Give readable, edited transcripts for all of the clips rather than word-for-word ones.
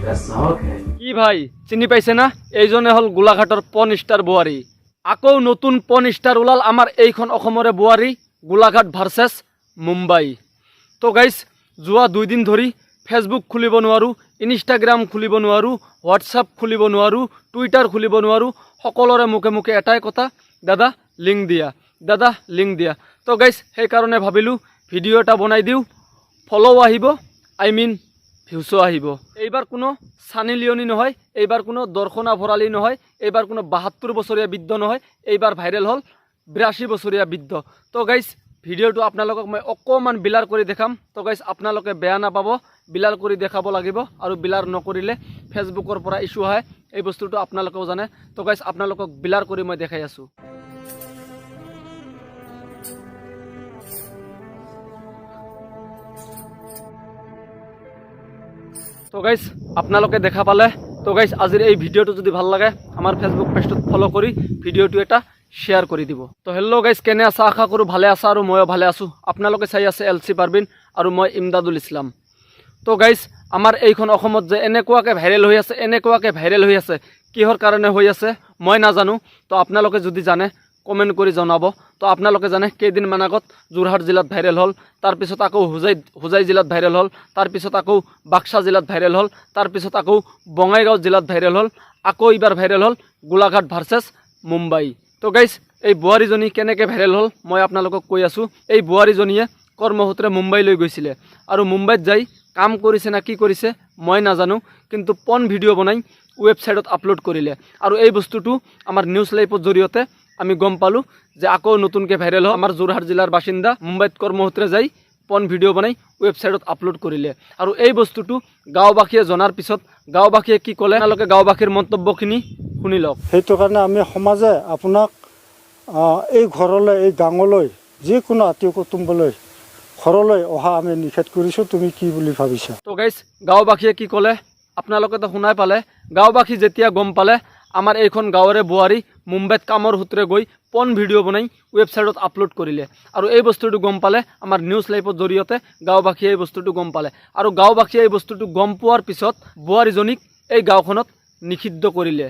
का शौक है। কি ভাই, চিনি পাইছে না? এইজনে হ'ল গোলাঘাটৰ পন ষ্টাৰ বোৱাৰী। আকৌ নতুন পন ষ্টাৰ ওলাল আমাৰ এইখন অসমৰে বোৱাৰী, গোলাঘাট ভাৰ্চেছ মুম্বাই। তো গাইজ, যোৱা 2 দিন ধৰি ফেচবুক খুলিব নোৱাৰোঁ, ইনষ্টাগ্ৰাম খুলিব নোৱাৰোঁ, হোৱাটছআপ খুলিব নোৱাৰোঁ, টুইটাৰ খুলিব নোৱাৰোঁ। সকলোৰে মুখে মুখে এটাই কথা, "দাদা, লিংক দিয়া, দাদা, লিংক দিয়া।" তো গাইজ, সেইকাৰণে ভাবিলোঁ ভিডিঅ' এটা বনাই দিওঁ। ফ'ল'ও আহিব, I mean ভিউচো আহিব। এইবাৰ কোনো চানি লিয়নি নহয়, এইবাৰ কোনো দৰ্শনা ভৰালী নহয়, এইবাৰ কোনো 72 বছৰীয়া বৃদ্ধ নহয়, এইবাৰ ভাইৰেল হ'ল 82 বছৰীয়া বৃদ্ধ। তো গাইজ, ভিডিঅ'টো আপোনালোকক মই অকণমান ব্লাৰ কৰি দেখাম। তো গাইজ, আপোনালোকে বেয়া নাপাব, ব্লাৰ কৰি দেখাব লাগিব আৰু ব্লাৰ নকৰিলে ফেচবুকৰ পৰা ইছ্যু আহে, এই বস্তুটো আপোনালোকেও জানে। তো গাইজ, আপোনালোকক ব্লাৰ কৰি মই দেখাই আছোঁ। তো গাইজ, আপোনালোকে দেখা পালে। তো গাইজ, আজিৰ এই ভিডিঅ'টো যদি ভাল লাগে, আমাৰ ফেচবুক পেজটোত ফ'ল' কৰি ভিডিঅ'টো এটা শ্বেয়াৰ কৰি দিব। তো হেল্ল' গাইজ, কেনে আছা? আশা কৰোঁ ভালে আছা আৰু ময়ো ভালে আছোঁ। আপোনালোকে চাই আছে এল চি পাৰবিন আৰু মই ইমদাদুল ইছলাম। তো গাইজ, আমাৰ এইখন অসমত যে এনেকুৱাকৈ ভাইৰেল হৈ আছে, এনেকুৱাকৈ ভাইৰেল হৈ আছে, কিহৰ কাৰণে হৈ আছে মই নাজানো। তো আপোনালোকে যদি জানে, কমেণ্ট কৰি জনাব। তো আপোনালোকে জানে, কেইদিনমান আগত যোৰহাট জিলাত ভাইৰেল হ'ল, তাৰপিছত আকৌ হোজাই জিলাত ভাইৰেল হ'ল, তাৰপিছত আকৌ বাক্সা জিলাত ভাইৰেল হ'ল, তাৰপিছত আকৌ বঙাইগাঁও জিলাত ভাইৰেল হ'ল, আকৌ এইবাৰ ভাইৰেল হ'ল গোলাঘাট ভাৰ্চেছ মুম্বাই। তো গাইজ, এই বোৱাৰীজনী কেনেকৈ ভাইৰেল হ'ল মই আপোনালোকক কৈ আছোঁ। এই বোৱাৰীজনীয়ে কৰ্মসূত্ৰে মুম্বাইলৈ গৈছিলে আৰু মুম্বাইত যাই কাম কৰিছে না কি কৰিছে মই নাজানো, কিন্তু পৰ্ণ ভিডিঅ' বনাই ৱেবছাইটত আপলোড কৰিলে। আৰু এই বস্তুটো আমাৰ নিউজ লাইভৰ জৰিয়তে আমি গম পালোঁ যে আকৌ নতুনকৈ ভাইৰেল হ'ল। আমাৰ যোৰহাট জিলাৰ বাসিন্দা মুম্বাইত কৰ্মসূত্ৰে যাই পৰ্ণ ভিডিঅ' বনাই ৱেবছাইটত আপলোড কৰিলে। আৰু এই বস্তুটো গাঁওবাসীয়ে জনাৰ পিছত গাঁওবাসীয়ে কি ক'লে, আপোনালোকে গাঁওবাসীৰ মন্তব্যখিনি শুনি লওক। সেইটো কাৰণে আমি সমাজে আপোনাক এই ঘৰলৈ, এই গাঁৱলৈ, যিকোনো আত্মীয় কুটুম্বলৈ ঘৰলৈ অহা আমি নিষেধ কৰিছোঁ। তুমি কি বুলি ভাবিছা? তো গাইজ, গাঁওবাসীয়ে কি ক'লে আপোনালোকেতো শুনাই পালে। গাঁওবাসী যেতিয়া গম পালে আমাৰ এইখন গাঁৱৰে বোৱাৰী মুম্বাইত কামৰ সূত্ৰে গৈ পৰ্ণ ভিডিঅ' বনাই ৱেবছাইটত আপলোড কৰিলে আৰু এই বস্তুটো গম পালে আমাৰ নিউজ লাইভৰ জৰিয়তে, গাঁওবাসীয়ে এই বস্তুটো গম পালে আৰু গাঁওবাসীয়ে এই বস্তুটো গম পোৱাৰ পিছত বোৱাৰীজনীক এই গাঁওখনত নিষিদ্ধ কৰিলে।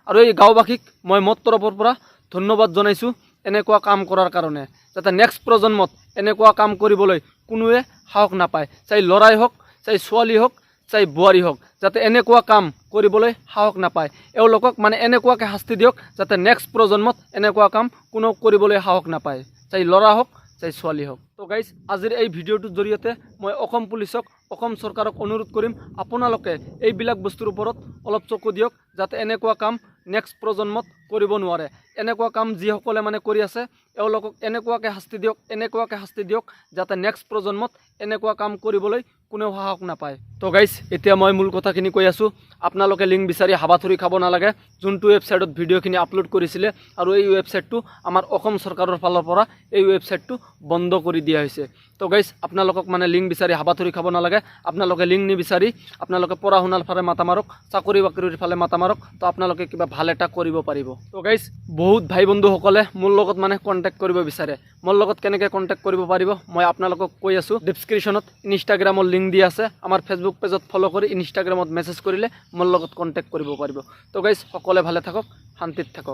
আৰু এই গাঁওবাসীক মই মোৰ তৰফৰ পৰা ধন্যবাদ জনাইছোঁ এনেকুৱা কাম কৰাৰ কাৰণে, যাতে নেক্সট প্ৰজন্মত এনেকুৱা কাম কৰিবলৈ কোনোৱে সাহস নাপায়, চাই ল'ৰাই হওক, চাই ছোৱালী হওক, চাই বোৱাৰী হওক, যাতে এনেকুৱা কাম কৰিবলৈ সাহস নাপায়। এওঁলোকক মানে এনেকুৱাকৈ শাস্তি দিয়ক যাতে নেক্সট প্ৰজন্মত এনেকুৱা কাম কোনো কৰিবলৈ সাহস নাপায়, চাই ল'ৰা হওক, চাই ছোৱালী হওক। তো গাইজ, আজিৰ এই ভিডিঅ'টোৰ জৰিয়তে মই অসম পুলিচক, অসম চৰকাৰক অনুৰোধ কৰিম, আপোনালোকে এইবিলাক বস্তুৰ ওপৰত অলপ চকু দিয়ক, যাতে এনেকুৱা কাম নেক্সট প্ৰজন্মত কৰিব নোৱাৰে। এনেকুৱা কাম যিসকলে মানে কৰি আছে, এওঁলোকক এনেকুৱাকৈ শাস্তি দিয়ক, এনেকুৱাকৈ শাস্তি দিয়ক, যাতে নেক্সট প্ৰজন্মত এনেকুৱা কাম কৰিবলৈ কোনেও সাহস নাপায়। তো গাইজ, এতিয়া মই মূল কথাখিনি কৈ আছোঁ। আপোনালোকে লিংক বিচাৰি হাবাথুৰি খাব নালাগে। যোনটো ৱেবছাইটত ভিডিঅ'খিনি আপলোড কৰিছিলে আৰু এই ৱেবছাইটটো আমাৰ অসম চৰকাৰৰ ফালৰ পৰা এই ৱেবছাইটটো বন্ধ কৰি দিয়া হৈছে। তো গাইজ, আপোনালোকক মানে লিংক বিচাৰি হাবাথুৰি খাব নালাগে। আপোনালোকে লিংক নিবিচাৰি আপোনালোকে পঢ়া শুনাৰ ফালে মাথা মাৰক, চাকৰি বাকৰিৰ ফালে মাথা মাৰক। তো আপোনালোকে কিবা ভাল এটা কৰিব পাৰিব। তো গাইজ, বহুত ভাই বন্ধুসকলে মোৰ লগত মানে কণ্টেক্ট কৰিব বিচাৰে। মোৰ লগত কেনেকৈ কণ্টেক্ট কৰিব পাৰিব মই আপোনালোকক কৈ আছোঁ। ডিছক্ৰিপশ্যনত ইনষ্টাগ্ৰামৰ লিংক দি আছে। আমাৰ ফেচবুক পেজত ফ'ল' কৰি ইনষ্টাগ্ৰামত মেছেজ কৰিলে মোৰ লগত কণ্টেক্ট কৰিব পাৰিব। তো গাইজ, সকলোৱে ভালে থাকক, শান্তিত থাকক।